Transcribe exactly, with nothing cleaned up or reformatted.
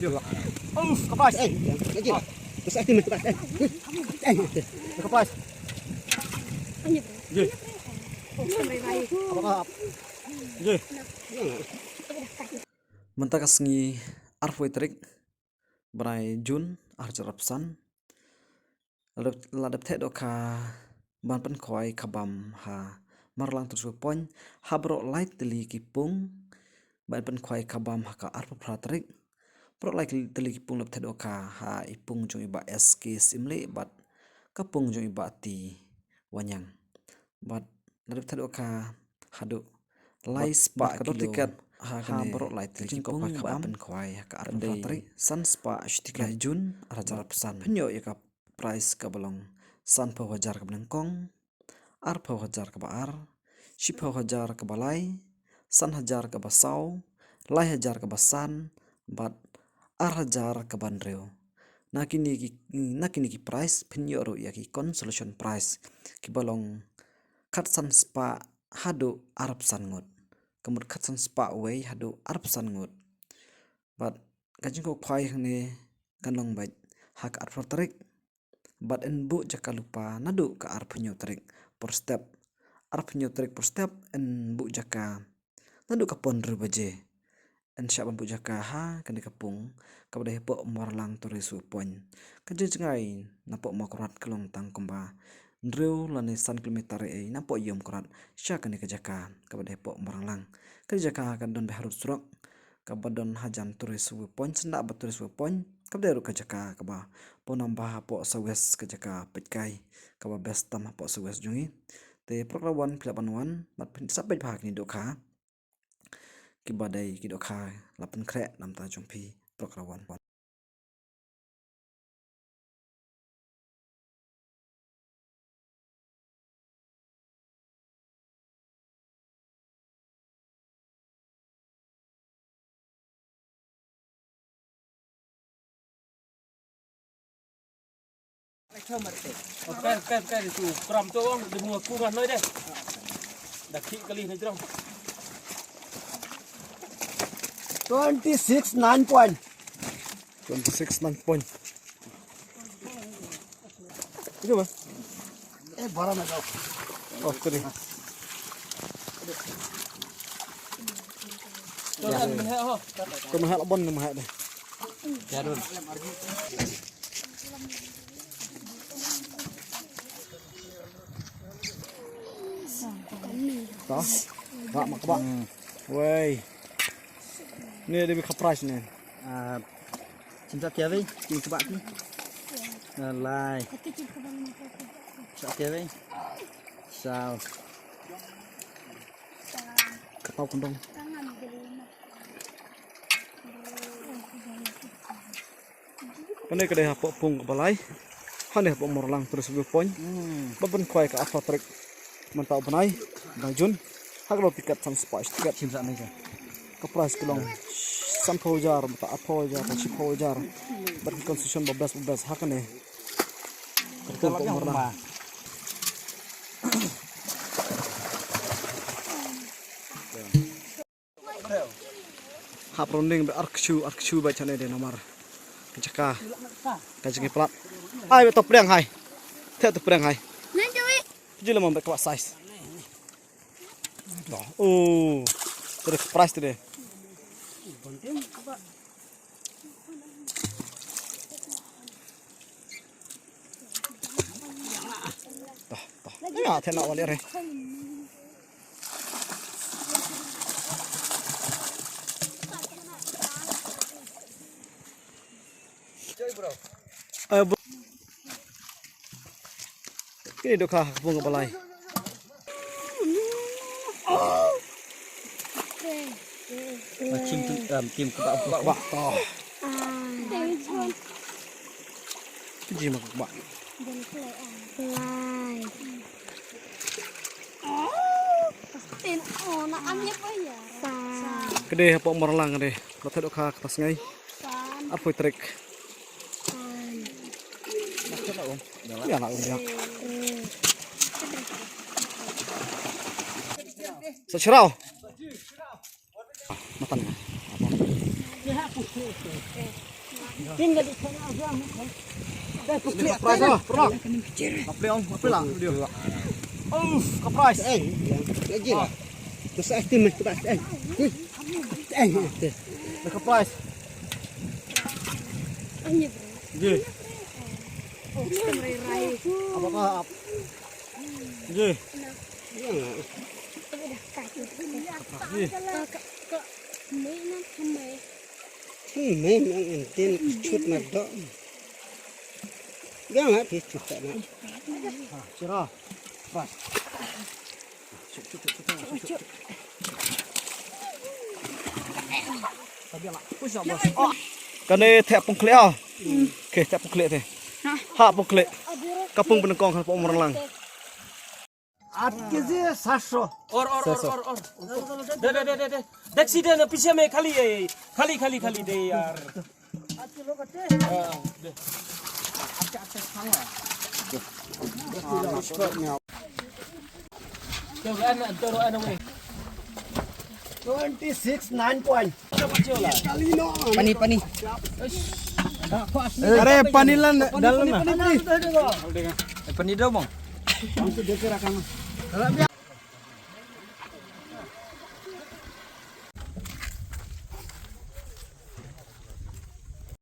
Uf, kapas. Eh, lagi. Terus aku minta. Eh, eh, kapas. Ji. Apa? Ji. Mynta ka sngi arphew tarik bnai Jun arhajar arphew san. La dep, la dep theh dohkha ban pynkhwai khabam ha Marlang Tourist View Point ha baroh lai tylli ki pung. Ban pynkhwai khabam ha ka arphew phra tarik. Baroh lai tylli ki pung la dep theh dohkha ha i pung jong i Bah S K Syiemlieh bad ka pung jong i Bah T Wanniang. Bad la dep theh dohkha haduh lai spah kilo tiket ha kane baroh lai tylli ki pung ba pynkhwai ha ka arphew phra tarik. San spah shi tiket. Jun arhajar arphew san. Phin ïoh ïa ka prize kaba long sanphew hajar kaba nyngkong, arphew hajar kaba ar, shiphew hajar kaba lai, san hajar kaba saw, lai hajar kaba san, bad ar hajar kaba hynriew. Na kine ki, na kine ki prize phin ïoh ruh ïa ki consolation prize kiba long khatsan spah haduh arphew san ngut. Ka mut khatsan spah wei haduh arphew san ngut. Bad ka jingkokhwai hangne kan long beit ha ka arphew tarik. Bad yn buh jaka lypa naduh ka arphew hynñiew tarik por step. Arphew hynñiew tarik por step yn buh jaka naduh ka por hynriew baje. Yn shah ban buh jaka ha kane ka pung kaba dei hapoh Marlang Tourist View Point. Ka jingjngai napoh Mawkyrwat ka long tang kumba hynriew lane san kilometer ei napoh Ïew Mawkyrwat sha kane ka jaka kaba dei hapoh Marlang. Ka jaka ka don bad harud surok kaba don hajan Tourist View Point, syndah bad Tourist View Point, kaba dei ruh ka jaka kaba pawnam bha hapoh South West, ka jaka peitkai kaba best tam hapoh South West jong ngi. Te paralok wan, phi lah ban wan bad phin sa peit bha kine ki dohkha kiba dei ki dohkha la pynkhreh na bynta jong phi, paralok wan. Twenty six nine point. Twenty six nine point. Itu mah. Eh, barang ada. Oh, tadi. Ya. Kau mahal abon ni mahal deh. Ya, dun. Tah. Rak mak bak. Wei. Ni ada bika prize ni. Ah, cinta kiawi, cinta bak ni. Alai. Cinta kiawi. Sao. Katau kundong. Kane ka dei hapoh pung kaba lai. Hane hapoh Marlang Tourist View Point. Hmm. Ba pynkhwai ka arphew tarik mynta u bnai, bnai Jun. Ha ka long tiket san spah tiket. Shim sa ne ka. Ka prize ka long sanphew hajar, mynta arphew hajar, shiphew hajar. Bad ki consolation ba best, ba best ha kane. Ka pung hapoh Marlang. Hap runding ba ar ksu, ar ksu ba chane de namar. Ka jaka. Ka jaka plat. Ai, ba to priang hai. Te to priang hai. Ji lamam ba ka size. Oh. Terus price tu deh. Tah, tah. Ïa, te nak balik re. Eh, bro. Kine dohkha ha ka pung kaba lai. Tim, tim, tim kaba, kaba, kaba. Ji ma kaba. Lai. Ka dei hapoh Marlang ka dei. La theh dohkha kata sngi. Arphew tarik. Ïa la um ïa. Sa shrau. Matan. Surprise, oh, bro. Ka prize, oh, ka prize lang. Uf, ka prize. Eh, lagi lah. Terus estimate tu, eh. Eh, eh. Ka prize. Ji. Apa ka? Ji. Ji. Hmm, me nang entin chut na do. Biang lah phi chut na. Chira. Pas. Kane thep pung khleh ah. Ke thep pung khleh te. Ha pung khleh. Ka pung pynengkong ha pung umrang lang. आठ केजी सात सौ। और, और, और, और, और। दे, दे, दे, दे, दे। देख सीधे ना, पीछे में खाली है, खाली, खाली, खाली दे यार। हाँ, दे। चलो, आना, चलो, आना, वही। Twenty six nine point. Pani, pani. अरे, पानी ला न, डाल ना। पानी दो, bang.